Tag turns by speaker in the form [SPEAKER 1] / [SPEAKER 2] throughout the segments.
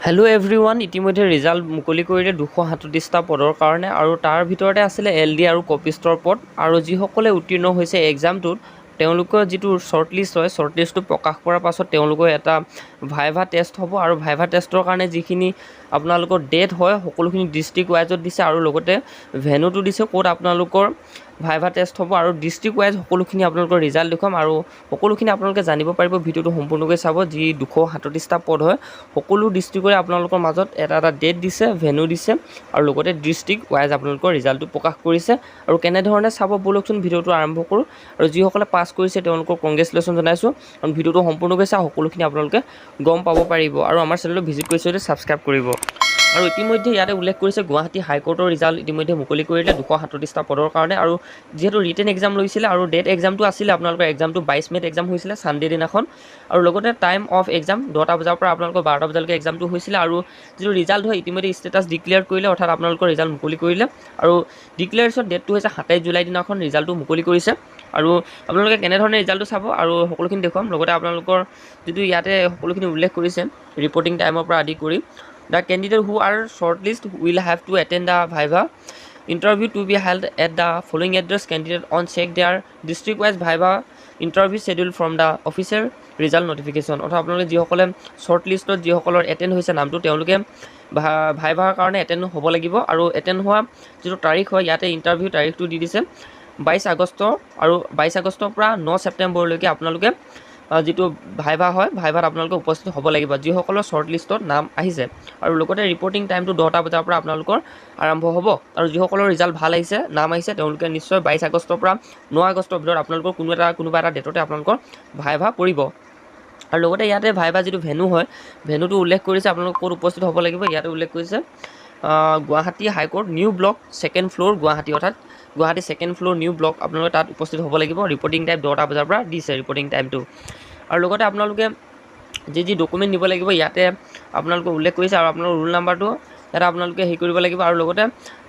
[SPEAKER 1] Hello' every one, ইতিমধ্যে result মুকলি কৰিলে 237টা পদৰ কাৰণে আৰু তাৰ ভিতৰতে আছিলে এল ডি আৰু কপিষ্টৰ পদ। আৰু যিসকলে উত্তীৰ্ণ হৈছে এক্সামটোত, তেওঁলোকৰ যিটো শ্বৰ্ট লিষ্ট হয়, শ্বৰ্ট লিষ্টটো প্ৰকাশ কৰাৰ পাছত তেওঁলোকৰ এটা ভাইভা টেষ্ট হ'ব। আৰু ভাইভা টেষ্টৰ কাৰণে যিখিনি আপোনালোকৰ ডেট হয়, সকলোখিনি ডিষ্ট্ৰিক্ট ৱাইজত দিছে আৰু লগতে ভেন্যুটো দিছে ক'ত আপোনালোকৰ ভাইভা টেষ্ট হ'ব। আৰু ডিষ্ট্ৰিক্ট ৱাইজ সকলোখিনি আপোনালোকৰ ৰিজাল্ট দেখুৱাম আৰু সকলোখিনি আপোনালোকে জানিব পাৰিব। ভিডিঅ'টো সম্পূৰ্ণকৈ চাব। যি 237টা পদ হয়, সকলো ডিষ্ট্ৰিক্টৰে আপোনালোকৰ মাজত এটা এটা ডেট দিছে, ভেন্যু দিছে আৰু লগতে ডিষ্ট্ৰিক্ট ৱাইজ আপোনালোকৰ ৰিজাল্টটো প্ৰকাশ কৰিছে আৰু কেনেধৰণে চাব, ব'লকচোন ভিডিঅ'টো আৰম্ভ কৰোঁ। আৰু যিসকলে পাছ কৰিছে, তেওঁলোকক কংগ্ৰেচুলেশ্যন জনাইছোঁ। আৰু ভিডিঅ'টো সম্পূৰ্ণকৈ চাওক, সকলোখিনি আপোনালোকে গম পাব পাৰিব। আৰু আমাৰ চেনেলটো ভিজিট কৰিছে যদি ছাবস্ক্ৰাইব কৰিব। আৰু ইতিমধ্যে ইয়াতে উল্লেখ কৰিছে, গুৱাহাটী হাইকোৰ্টৰ ৰিজাল্ট ইতিমধ্যে মুকলি কৰিলে 237টা পদৰ কাৰণে। আৰু যিহেতু ৰিটেন এক্সাম লৈছিলে আৰু ডেট এক্সামটো আছিলে, আপোনালোকৰ এক্সামটো 22 মে'ত এক্সাম হৈছিলে ছানডে দিনাখন। আৰু লগতে টাইম অফ এক্সাম 10টা বজাৰ পৰা আপোনালোকৰ 12টা বজালৈকে এক্সামটো হৈছিলে। আৰু যিটো ৰিজাল্ট হয়, ইতিমধ্যে ষ্টেটাছ ডিক্লেয়াৰ কৰিলে, অৰ্থাৎ আপোনালোকৰ ৰিজাল্ট মুকলি কৰিলে। আৰু ডিক্লেৰেশ্যন ডেটটো হৈছে 27 জুলাই দিনাখন ৰিজাল্টটো মুকলি কৰিছে। আৰু আপোনালোকে কেনেধৰণে ৰিজাল্টটো চাব আৰু সকলোখিনি দেখুৱাম। লগতে আপোনালোকৰ যিটো ইয়াতে সকলোখিনি উল্লেখ কৰিছে, ৰিপৰ্টিং টাইমৰ পৰা আদি কৰি, the candidate who are short list will have to attend the viva interview to be held at the following address. Candidate on check their district wise viva interview schedule from the official result notification. অৰ্থাৎ আপোনালোকে যিসকলে short লিষ্টত যিসকলৰ attend হৈছে নামটো, তেওঁলোকে ভাইভাৰ কাৰণে attend হ'ব লাগিব। আৰু এটেণ্ড হোৱা যিটো তাৰিখ হয়, ইয়াতে ইণ্টাৰভিউ তাৰিখটো দি দিছে 22 আগষ্ট। আৰু 22 আগষ্টৰ পৰা 9 ছেপ্টেম্বৰলৈকে আপোনালোকে যিটো ভাইভা হয়, ভাইভাত আপোনালোকে উপস্থিত হ'ব লাগিব, যিসকলৰ শ্বৰ্ট লিষ্টত নাম আহিছে। আৰু লগতে ৰিপৰ্টিং টাইমটো 10টা বজাৰ পৰা আপোনালোকৰ আৰম্ভ হ'ব। আৰু যিসকলৰ ৰিজাল্ট ভাল আহিছে, নাম আহিছে, তেওঁলোকে নিশ্চয় 22 আগষ্টৰ পৰা 9 আগষ্টৰ ভিতৰত আপোনালোকৰ কোনো এটা কোনোবা এটা ডেটতে আপোনালোকৰ ভাইভা পৰিব। আৰু লগতে ইয়াতে ভাইভা যিটো ভেনু হয়, ভেনুটো উল্লেখ কৰিছে, আপোনালোক ক'ত উপস্থিত হ'ব লাগিব। ইয়াতে উল্লেখ কৰিছে Guwahati high court, new block, second floor, Guwahati. অৰ্থাৎ Guwahati second floor, new block, আপোনালোকে তাত উপস্থিত হ'ব লাগিব। ৰিপৰ্টিং টাইম 10টা বজাৰ পৰা দিছে ৰিপৰ্টিং টাইমটো। আৰু লগতে আপোনালোকে যি যি ডকুমেণ্ট নিব লাগিব, ইয়াতে আপোনালোকে উল্লেখ কৰিছে। আৰু আপোনালোকৰ ৰোল নাম্বাৰটো ইয়াতে আপোনালোকে হেৰি কৰিব লাগিব। আৰু লগতে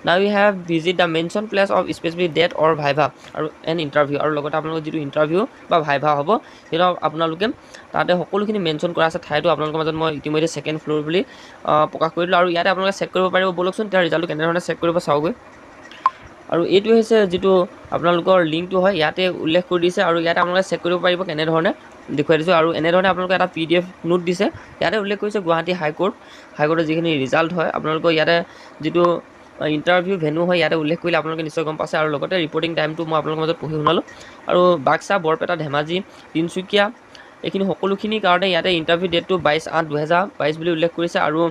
[SPEAKER 1] now you have visit the mention place of specific date or viva আৰু এন ইণ্টাৰভিউ। আৰু লগতে আপোনালোকৰ যিটো ইণ্টাৰভিউ বা ভাইভা হ'ব, সেইটো আপোনালোকে তাতে সকলোখিনি মেনশ্যন কৰা আছে। ঠাইটো আপোনালোকৰ মাজত মই ইতিমধ্যে ছেকেণ্ড ফ্ল'ৰ বুলি প্ৰকাশ কৰি দিলোঁ। আৰু ইয়াতে আপোনালোকে চেক কৰিব পাৰিব। ব'লকচোন, তাৰ ৰিজাল্টটো কেনেধৰণে চেক কৰিব চাওঁগৈ। আৰু এইটো হৈছে যিটো আপোনালোকৰ লিংকটো হয়, ইয়াতে উল্লেখ কৰি দিছে। আৰু ইয়াতে আপোনালোকে চেক কৰিব পাৰিব কেনেধৰণে দেখুৱাই দিছোঁ। আৰু এনেধৰণে আপোনালোকে এটা পিডিএফ নোট দিছে। ইয়াতে উল্লেখ কৰিছে গুৱাহাটী হাইকোৰ্ট, হাইকোৰ্টৰ যিখিনি ৰিজাল্ট হয়, আপোনালোকৰ ইয়াতে যিটো ইণ্টাৰভিউ ভেনু হয়, ইয়াতে উল্লেখ কৰিলে আপোনালোকে নিশ্চয় গম পাইছে। আৰু লগতে ৰিপৰ্টিং টাইমটো মই আপোনালোকৰ মাজত পঢ়ি শুনালোঁ। আৰু বাক্সা, বৰপেটা, ধেমাজি, তিনিচুকীয়া, এইখিনি সকলোখিনিৰ কাৰণে ইয়াতে ইণ্টাৰভিউ ডেটটো 22/8/2022 বুলি উল্লেখ কৰিছে। আৰু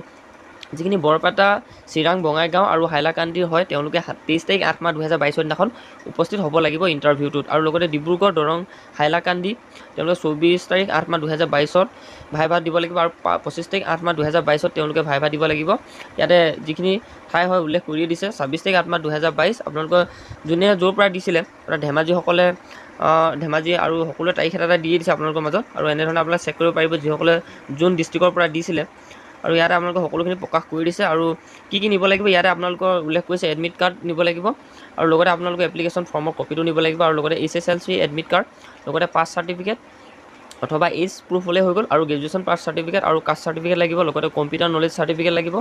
[SPEAKER 1] যিখিনি বৰপেটা, চিৰাং, বঙাইগাঁও আৰু হাইলাকান্দিৰ হয়, তেওঁলোকে 23 তাৰিখ 8 মাহ 2022ৰ দিনাখন উপস্থিত হ'ব লাগিব ইণ্টাৰভিউটোত। আৰু লগতে ডিব্ৰুগড়, দৰং, হাইলাকান্দি, তেওঁলোকে 24 তাৰিখ 8 মাহ 2022ত ভাইভা দিব লাগিব। আৰু 25 তাৰিখ 8 মাহ 2022ত তেওঁলোকে ভাইভা দিব লাগিব। ইয়াতে যিখিনি ঠাই হয় উল্লেখ কৰিয়ে দিছে। 26 তাৰিখ 8 মাহ 2022 আপোনালোকৰ যোনে য'ৰ পৰা দিছিলে, অৰ্থাৎ ধেমাজিসকলে ধেমাজি আৰু সকলোৱে তাৰিখ এটা এটা দিয়ে দিছে আপোনালোকৰ মাজত। আৰু এনেধৰণে আপোনালোকে চেক কৰিব পাৰিব যিসকলে যোন ডিষ্ট্ৰিক্টৰ পৰা দিছিলে। আৰু ইয়াতে আপোনালোকে সকলোখিনি প্ৰকাশ কৰি দিছে। আৰু কি কি নিব লাগিব ইয়াতে আপোনালোকৰ উল্লেখ কৰিছে। এডমিট কাৰ্ড নিব লাগিব আৰু লগতে আপোনালোকে এপ্লিকেশ্যন ফৰ্মৰ কপিটো নিব লাগিব। আৰু লগতে এইচএছএলচি এডমিট কাৰ্ড, লগতে পাছ চাৰ্টিফিকেট অথবা এইজ প্ৰুফ হ'লেই হৈ গ'ল। আৰু গ্ৰেজুৱেশ্যন পাছ চাৰ্টিফিকেট আৰু কাষ্ট চাৰ্টিফিকেট লাগিব। লগতে কম্পিউটাৰ নলেজ চাৰ্টিফিকেট লাগিব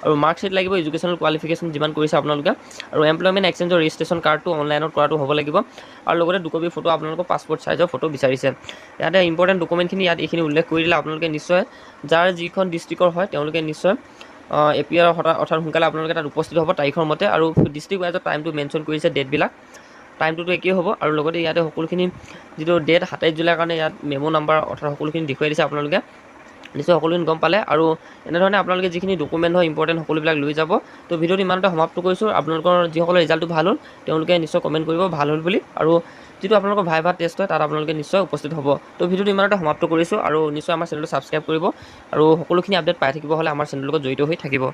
[SPEAKER 1] আৰু মাৰ্কশ্বিট লাগিব, এডুকেশ্যনেল কোৱালিফিকেশ্যন যিমান কৰিছে আপোনালোকে। আৰু এমপ্লয়মেণ্ট এক্সচেঞ্জৰ ৰেজিষ্ট্ৰেশ্যন কাৰ্ডটো অনলাইনত কৰাটো হ'ব লাগিব। আৰু লগতে দুকপি ফটো, আপোনালোকৰ পাছপৰ্ট চাইজৰ ফটো বিচাৰিছে। ইয়াতে ইম্পৰ্টেণ্ট ডকুমেণ্টখিনি ইয়াত এইখিনি উল্লেখ কৰি দিলে। আপোনালোকে নিশ্চয় যাৰ যিখন ডিষ্ট্ৰিক্টৰ হয়, তেওঁলোকে নিশ্চয় এপিয়াৰ, অৰ্থাৎ সোনকালে আপোনালোকে তাত উপস্থিত হ'ব তাৰিখৰ মতে। আৰু ডিষ্ট্ৰিক্ট ৱাইজত টাইমটো মেনশ্যন কৰিছে, ডেটবিলাক, টাইমটোতো একেই হ'ব। আৰু লগতে ইয়াতে সকলোখিনি যিটো ডেট 27 জুলাইৰ কাৰণে ইয়াত মেমো নাম্বাৰ, অৰ্থাৎ সকলোখিনি দেখুৱাই দিছে। আপোনালোকে নিশ্চয় সকলোখিনি গম পালে। আৰু এনেধৰণে আপোনালোকে যিখিনি ডকুমেণ্ট হয় ইম্পৰ্টেণ্ট, সকলোবিলাক লৈ যাব। তো ভিডিঅ'টো ইমানতে সমাপ্ত কৰিছোঁ। আপোনালোকৰ যিসকলৰ ৰিজাল্টটো ভাল হ'ল, তেওঁলোকে নিশ্চয় কমেণ্ট কৰিব ভাল হ'ল বুলি। আৰু যিটো আপোনালোকৰ ভাইভা টেষ্ট হয়, তাত আপোনালোকে নিশ্চয় উপস্থিত হ'ব। তো ভিডিঅ'টো ইমানতে সমাপ্ত কৰিছোঁ। আৰু নিশ্চয় আমাৰ চেনেলটো ছাবস্ক্ৰাইব কৰিব আৰু সকলোখিনি আপডেট পাই থাকিব হ'লে আমাৰ চেনেলৰ লগত জড়িত হৈ থাকিব।